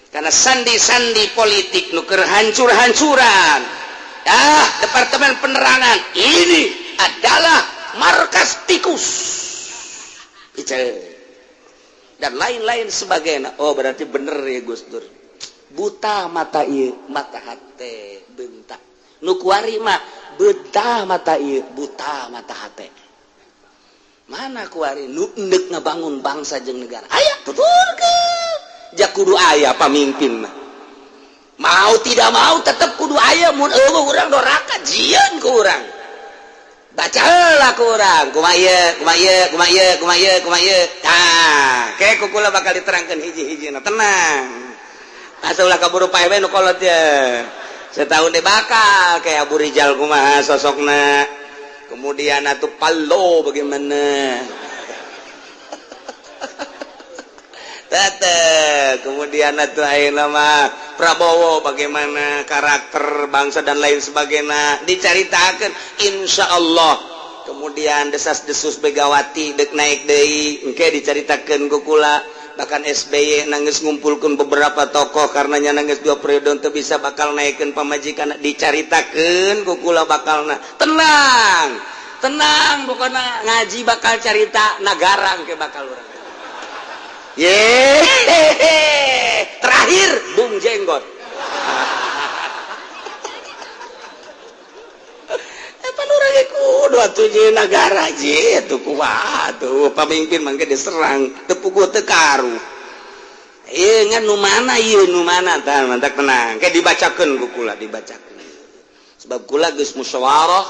karena sandi-sandi politik nu keur hancur-hancuran ah departemen penerangan ini adalah markas tikus dan lain-lain sebagainya. Oh berarti bener ya Gus Dur buta mata ieu mata hate bentak nu kuari mah buta mata ieu buta mata hate mana kuari nu endek ngabangun bangsa jeung negara aya tuturkeun ja kudu aya pamimpin mah mau tidak mau tetep kudu aya mun eueuh urang doraka jieun ku urang baca heula ku urang kumaha ieu kumaha ieu kumaha ieu kumaha ieu kumaha ieu tah ke ku kula bakal diterangkeun hiji-hijina tenang asa ulah kaburu pae we nu kolot ye setahun deh bakal kayak Abu Rijal kumaha sosokna kemudian atuh Palo bagaimana Tete, kemudian atuh ayeuna mah Prabowo bagaimana karakter bangsa dan lain sebagainya dicaritakeun insyaallah. Kemudian desas-desus Megawati dek naik deui engke dicaritakeun ku kula. Bahkan SBY nangis ngumpulkeun beberapa tokoh karena nya nangis 2 periode teu bisa bakal naikkeun pamajikan dicaritakeun ku kula bakalna. Tenang, tenang pokona ngaji bakal carita nagara engke bakal urang. Yehehe, terakhir Bung Jenggot. Pan urang ge kudu atuh jeung nagara je atuh kumaha atuh pamimpin mangke diserang teu puguh teu karu. Ieu ngan nu mana ieu nu mana tah mantak tenang. Ke dibacakeun ku kula dibacakeun. Sebab kula geus musyawarah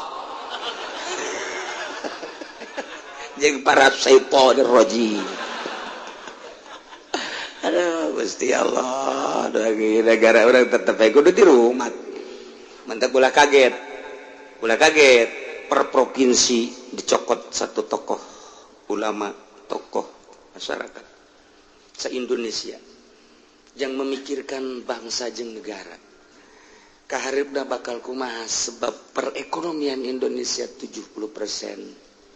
jeung para syaitonir rajim. Aduh, Gusti Allah, lagi negara orang tetep aja kudu di rumah. Mantap ulah kaget. Ulah kaget per provinsi dicokot satu tokoh ulama, tokoh masyarakat se-Indonesia yang memikirkan bangsa jeung negara. Kahareupna bakal kumaha sebab perekonomian Indonesia 70%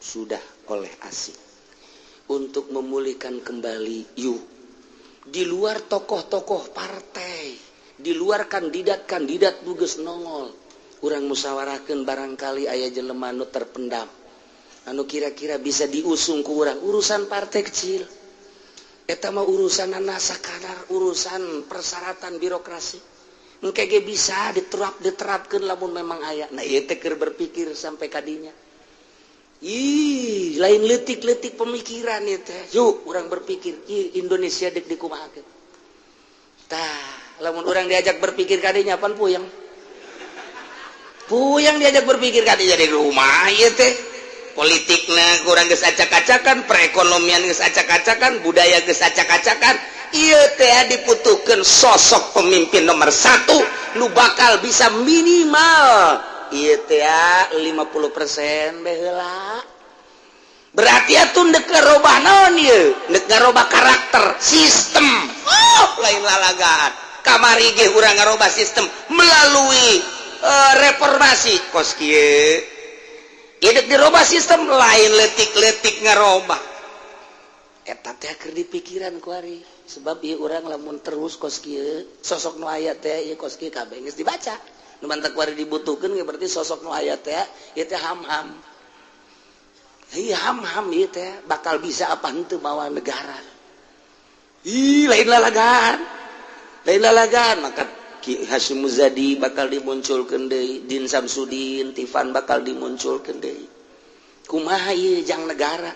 sudah oleh asing. Untuk memulihkan kembali yuk di luar tokoh-tokoh partai, di luar kandidat-kandidat geus nongol, urang musyawarahkeun barangkali aya jelema nu terpendam, anu kira-kira bisa diusung ku urang, urusan partai kecil. Eta mah urusanana sakadar urusan persyaratan birokrasi. Engke ge bisa diterapkeun lamun memang aya. Nah ieu teh keur berpikir sampai kadinya. Ih, lain leutik-leutik pemikiran ieu teh. Yuk, urang berpikir, ih Indonesia dek dikumahakeun. Tah, lamun urang diajak berpikir kadinya pan puyeng. Puyeng diajak berpikir kadinya di rumah ieu teh. Politikna kurang geus acak-acakan, perekonomian geus acak-acakan, budaya geus acak-acakan. Ieu teh diputuhkeun sosok pemimpin nomor 1 nu bakal bisa minimal ieu teh 50% bae heula. Berarti atuh ndek ngarobah naon ieu? Ndek ngarobah karakter, sistem. Oh, lain lalagaan. Kamari ge urang ngarobah sistem melalui reformasi kos kieu. Ieu dek dirobah sistem lain leutik-leutik ngarobah. Eta teh keur dipikiran ku ari. Sebab ieu urang lamun terus kos kieu, sosok nu aya teh ieu kos kieu kabeh geus dibaca. Nu mantak kuari dibutuhkeun ge berarti sosok nu aya teh ieu teh ham-ham. Ieu ham-ham ieu teh bakal bisa apa henteu mawa negara. Ih, lain lalagaan. Lain lalagaan maka Ki Hasyim Muzadi bakal dimunculkeun deui, Din Samsudin, Tifan bakal dimunculkeun deui. Kumaha ieu jang negara?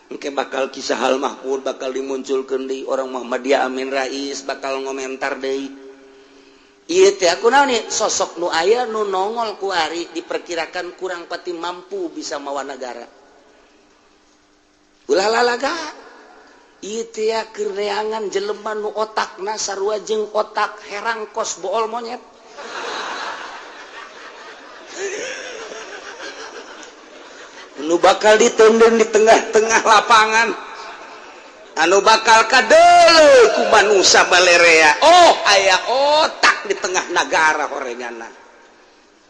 Engke bakal Kisah Hal Mahmud bakal dimunculkeun deui, orang Muhammadiyah Amin Rais bakal ngomentar deui. Ieu teh kunaon nih sosok nu aya nu nongol ku ari diperkirakan kurang pati mampu bisa mawa negara. Ulah lalaga. Ieu teh keur neangan jelema nu otakna sarua jeung otak herang kos bool monyet. Nu bakal ditendeng di tengah-tengah lapangan. Anu bakal kadeuleu ku manusa balerea. Oh, aya otak di tengah negara horenganan.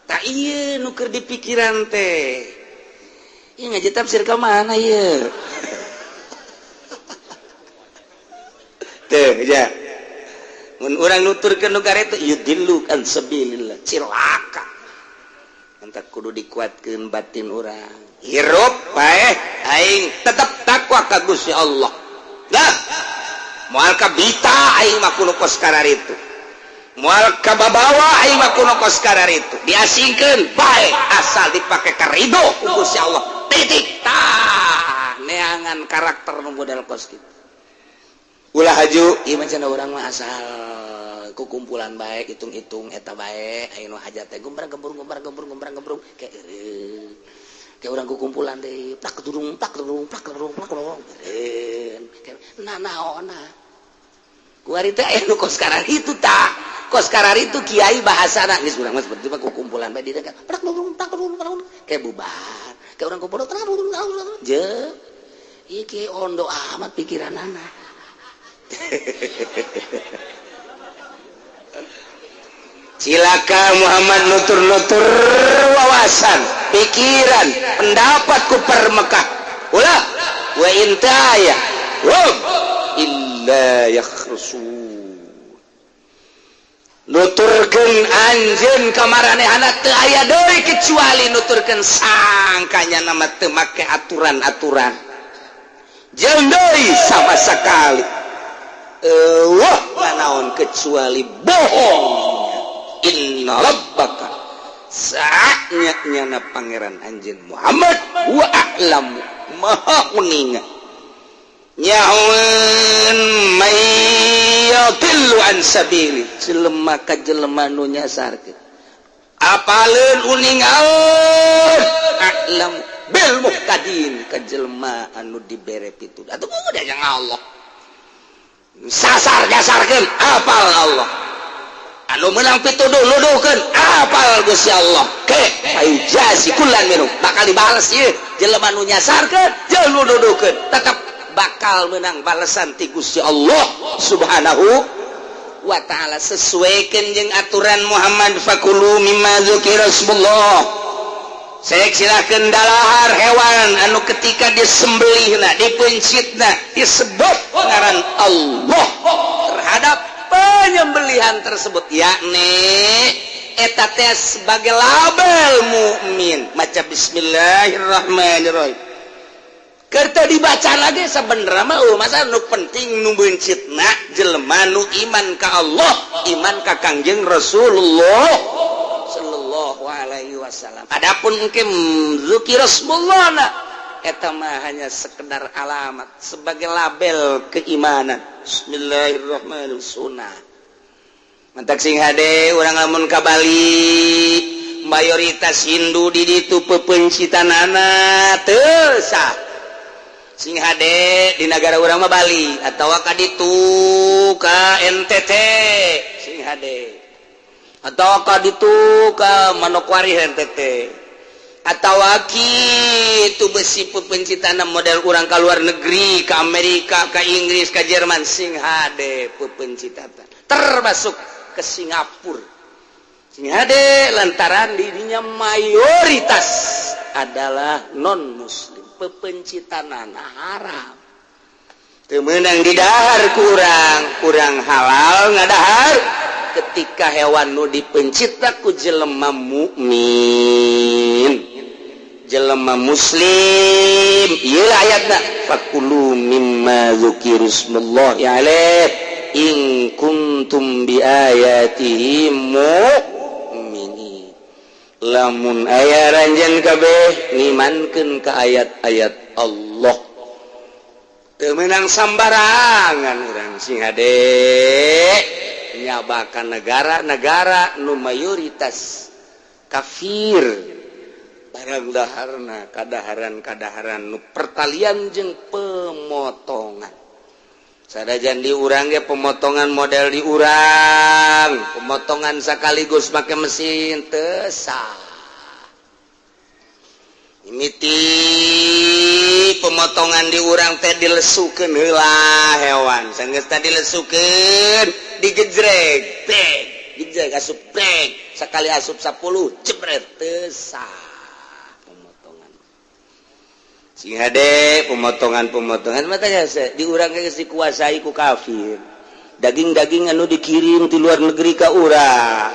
Tak ieu nu keur dipikiran teh. Ieu ngaji tafsir ka mana ieu? Teh ya. Mun urang nuturkeun nu garetu yudillu an sabilillah, cilaka. Entak kudu dikuatkeun batin urang. Hirup bae aing tetep takwa ka Gusti Allah. Lah, moal kabita aing mah kudu kos kararitu. Moal kababawa aing mah kudu kos kararitu. Diasingkeun bae asal dipake karido ku Gusti Allah. Titik. Tah, neangan karakter nu model kos kitu. Ulah haju ieu mah cenah urang mah asal kukumpulan bae hitung-hitung eta bae aya nu hajat teh gombrang gembrung gombrang gembrung gombrang gembrung kayak eureun. Kayak urang kukumpulan deui plak durung plak durung plak durung plak durung. Nah naonna. Kuari teh aya nu kos kararitu tah. Kos kararitu kiai bahasana geus urang mah seperti mah kukumpulan bae di dieu plak durung plak durung plak durung kayak bubar. Kayak urang kumpul je. Ieu kiai ondo amat pikiranana. Cilaka Muhammad nutur-nutur wawasan, pikiran, pendapat ku per Mekah. Ulah wa intaya hum illa yakhrusun. Nuturkeun anjeun ka maranehana teu aya deui kecuali nuturkeun sangkanya nama teu make aturan-aturan. Jeung deui sama sekali eueuh nanaon kecuali bohong. Inna rabbaka saatnya nyana pangeran anjeun Muhammad wa a'lamu maha uninga nyahoeun may yadillu an sabili jelema ka jelema nu nyasarkeun apaleun uningaeun a'lamu bil muhtadin ka jelema anu dibere pituduh atuh udah yang Allah sasar nyasarkeun apal Allah anu menang pituduh nuduhkeun apal Gusti Allah ke fayujazi kullan minum bakal dibales ieu jelema nu nyasarkeun jeung nu nuduhkeun tetep bakal menang balesan ti Gusti Allah Subhanahu wa ta'ala. Sesuaikan jeung aturan Muhammad fakulu mimma dzukira ismullah. Sek silakeun dalahar hewan anu ketika disembelihna dipencitna disebut ngaran Allah terhadap penyembelihan tersebut, yakni eta teh sebagai label mukmin maca bismillahirrahmanirrahim. Kerta dibaca lagi sebenarnya mah masa nu penting nu bencitna jelema nu iman ka Allah, iman ka Kangjeng Rasulullah sallallahu alaihi wasallam. Adapun engke zikir Rasulullah eta mah hanya sekedar alamat sebagai label keimanan. Bismillahirrahmanirrahim sunnah. Mantak sing hade urang lamun ka Bali mayoritas Hindu di ditu pepencitanana teu sah. Sing hade di negara urang mah Bali atawa ka ditu ka NTT sing hade atawa ka ditu ka Manokwari NTT atawa kitu besi pepencitana model urang ka luar negeri, ka Amerika, ka Inggris, ka Jerman sing hade pepencitana termasuk ke Singapura sing hade lantaran dirinya mayoritas adalah non muslim pepencitanana haram teu meunang didahar kurang halal ngadahar ketika hewan nu dipencita ku jelema mukmin jelema muslim. Ieu ayatna fakulu mimma dzukira ismullahi alaihi in kuntum bi ayatihi mu'minin. Lamun aya ranjeun kabeh ngimankeun ka ayat-ayat Allah teu meunang sambarangan urang sing hade nyabakan negara-negara nu mayoritas kafir barang daharna kadaharan-kadaharan nu pertalian jeung pemotongan. Sadajan di urang ge pemotongan model di urang pemotongan sekaligus make mesin teu sah. Mimiti pemotongan di urang teh dilesukeun heula hewan sanggeus teh dilesukeun digejreg beg gejreg asup beg sekali asup 10 jebret teu sah pemotongan. Sing hade pemotongan-pemotongan mata geus di urang geus dikuasai ku kafir. Daging-daging anu dikirim ti luar negeri ka urang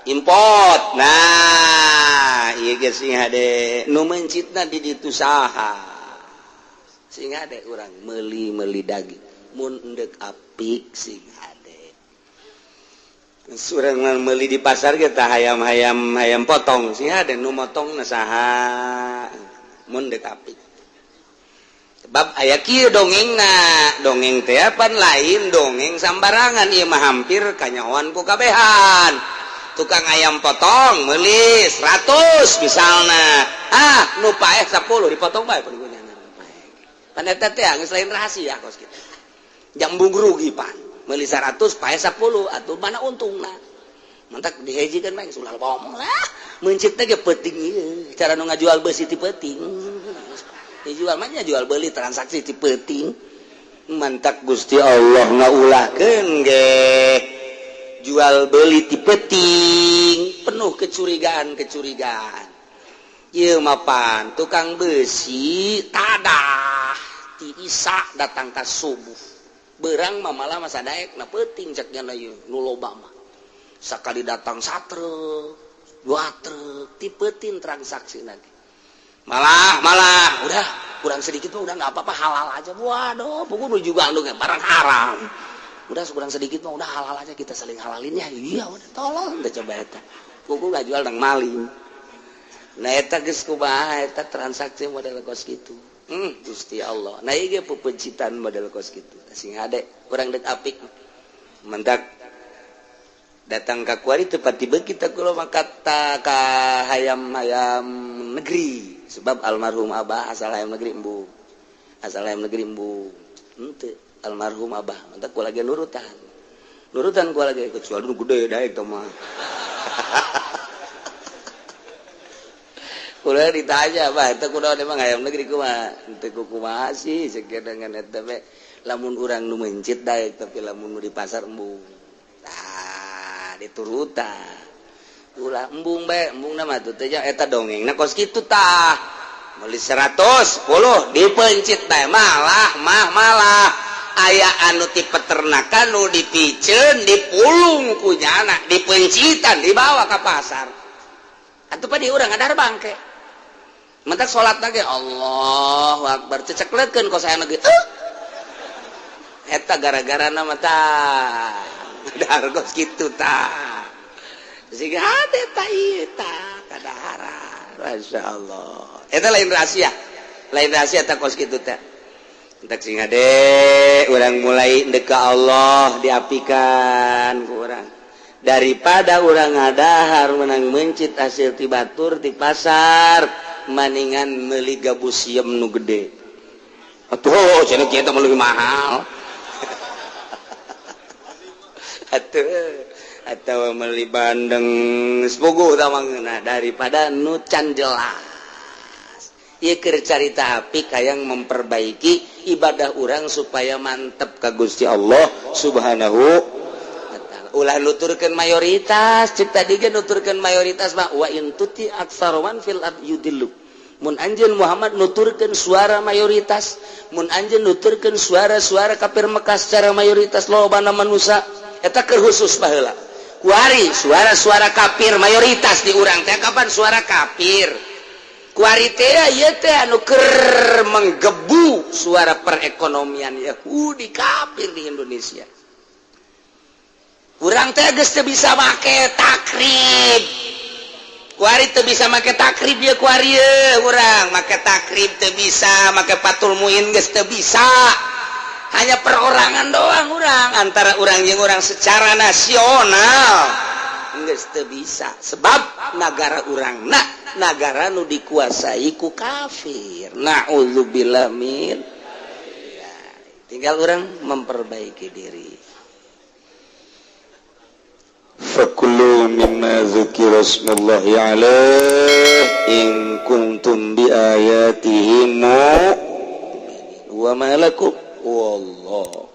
import. Nah ieu ge sing hade nu mencitna di ditu saha. Sing hade urang meuli-meuli daging mun endek apik sing hade. Surang meuli di pasar ge tah hayam-hayam hayam potong sing hade nu motongna saha mun dek apik. Sebab aya kieu dongengna, dongeng teh pan lain dongeng sambarangan ieu mah hampir kanyahoan ku kabehan. Tukang ayam potong meuli 100 misalna. Ah, nu paeh 10 dipotong bae pan pan eta teh geus lain rahasia kos kitu. Jambung rugi pan. Meuli 100 paeh 10 atuh mana untungna. Mantak dihejikeun bae ulah ngomong lah. Meuncit teh ge peuting ieu. Cara nu ngajual beusi ti peuting. Dijual mah nya jual beli transaksi ti peuting. Mantak Gusti Allah ngaulahkeun ge jual beli ti peuting penuh kecurigaan-kecurigaan. Ieu mapan tukang besi tadah ti Isa datang ka subuh. Berang mah malah masa daek na peuting cek nya ieu nu loba mah. Sakali datang satruk, dua truk, ti peuting transaksi lagi. Malah malah udah kurang sedikit mah udah nggak apa-apa, halal aja. Waduh, pokoknya juga anu barang haram. Udah kurang sedikit mah udah halal aja, kita saling halalin ya. Iya udah tolong udah coba eta. Pokoknya nggak jual nang maling. Nah eta geus kumaha eta transaksi model kos kitu. Gusti Allah. Nah ieu ge pepencitan model kos kitu. Sing hade urang deuk apik. Mendak datang ka kuari teu pati beuki teh kula mah kata ka hayam-hayam negeri. Sebab almarhum abah asal hayam negeri embung. Asal hayam negeri embung. Henteu almarhum abah mentak kula ge nurutan. Nurutan kula ge kecuali nu gede daek teh mah. Kula ditanya, "Bah, eta kunaon emang hayam negeri kumaha?" Henteu kumaha sih sekian dengan eta we. Lamun urang nu mencit daek tapi lamun nu di pasar embung. Tah, diturutan. Ulah embung bae, embungna mah teu teh eta dongengna kos kitu tah. Meuli 110 dipencit bae malah mah malah aya anu ti peternakan nu dipiceun dipulung ku nyana dipencitan dibawa ka pasar. Atuh pa di urang ngadar bangke. Mentak salat lagi Allahu Akbar ceceklekeun kos aya ge. Eta gara-gara nama tah. Dar kos kitu tah. Sehingga hade tah ieu tah kadaharan. Masyaallah. Eta lain rahasia. Lain rahasia tah kos kitu teh. Entak sing hade urang mulai ndek ka Allah diapikan ku urang. Daripada urang ngadahar menang mencit hasil ti batur ti pasar maningan meuli gabus siem nu gede. Atuh cenah kieu teh lebih mahal. Atuh atau meuli bandeng sepuguh tah mangeuna daripada nu can jelas. Ieu keur carita apik hayang memperbaiki ibadah urang supaya mantep ka Gusti Allah Subhanahu. Ulah nuturkeun mayoritas, cek tadi ge nuturkeun mayoritas mah wa in tuti aktsarwan fil ard yudillu. Mun anjeun Muhammad nuturkeun suara mayoritas, mun anjeun nuturkeun suara-suara kafir Mekah secara mayoritas lobana manusia, eta keur khusus baheula. Kuari suara-suara kafir mayoritas di urang teh kapan suara kafir. Kuari teh ieu teh anu keur menggebu suara perekonomian Yahudi kafir di Indonesia. Urang teh geus teu bisa make takrib. Kuari teu bisa make takrib ya kuari ye urang make takrib teu bisa, make Fathul Muin geus teu bisa. Hanya perorangan doang urang antara urang jeung urang secara nasional geus teu bisa sebab nagara urang na nagara nu dikuasai ku kafir. Na'udzubillah min. Ya, tinggal urang memperbaiki diri. Fakulu mimma dzukira ismullahi alaihi in kuntum bi ayatihi mu'minin wa ma lakum wallahu